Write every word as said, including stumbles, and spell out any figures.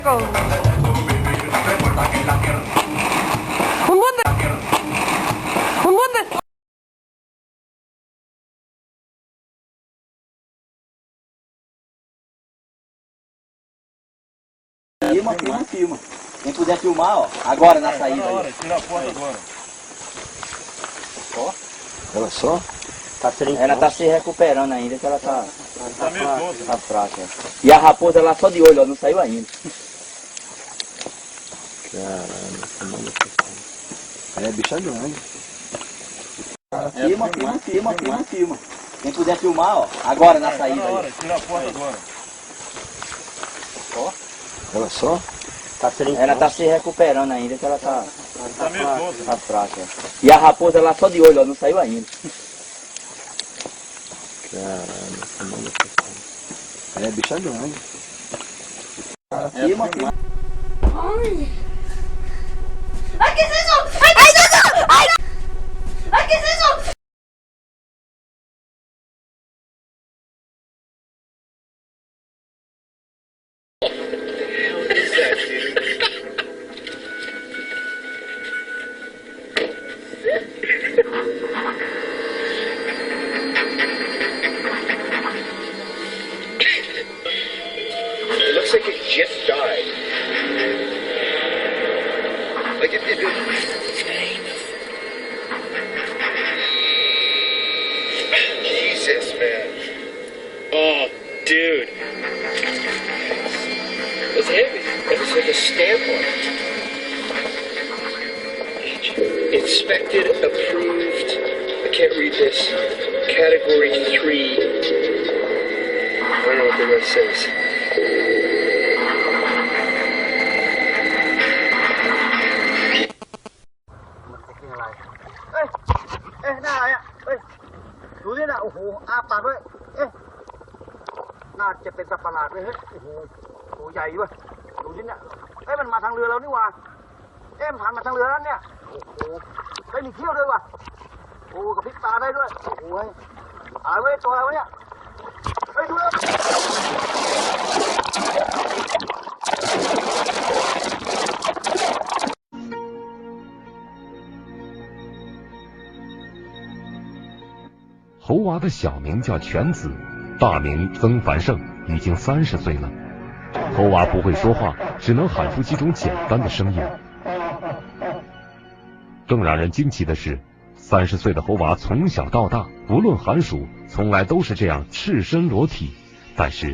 Un bun de. Un bun de. Filma, filma, filma. Quem puder filmar, ó. Agora, na saída aí. Agora, tira a foto agora. Ó. Ela só? Tá sem... Ela tá se recuperando ainda, que ela tá... Tá meio tonta. Tá fraca. E a raposa lá só de olho, ó, não saiu ainda. Caralho, que maluco. É, bicho é grande. Filma, filma, filma, filma, filma. Quem puder filmar, ó. Agora, na saída aí. Agora, tira a foto agora. Ó. Ela só? Tá se... Ela tá se recuperando ainda, que ela tá... Tá meio tonta. Tá fraca. E a raposa lá só de olho, ó, não saiu ainda. Caralho, que maluco. É, bicho é grande. Ai. Ai, ¿qué es eso? Ai, ¿qué es eso? Ai. Ai, ¿qué es eso? It looks like it just died. Like it, it, it... Jesus, man. Oh, dude. It's heavy. It's like a stamp on it. Inspected, approved. I can't read this. Category three. I don't know what the rest says. Ê, ê, หน้าอะไรอะ? เฮ้ย ดูนี่นะ โอ้โห อ้าปากด้วย เอ๊ะ น่าจะเป็นสัตว์ประหลาดเว้ย เฮ้ย โอ้โห ตัวใหญ่เว้ย ดูนี่เนี่ย เอ้ย มันมาทางเรือเรานี่หว่า เอ๊ะ มันผ่านมาทางเรือแล้วเนี่ย โอ้โห เฮ้ย มีเขี้ยวด้วยว่ะ โอ้ กระพริบตาได้ด้วย โอ้โห อะไรเว้ย ตัวอะไรวะเนี่ย เฮ้ย ดูแล้ว 猴娃的小名叫犬子，大名曾繁盛，已经三十岁了。猴娃不会说话，只能喊出几种简单的声音。更让人惊奇的是，三十岁的猴娃从小到大，无论寒暑，从来都是这样赤身裸体。但是，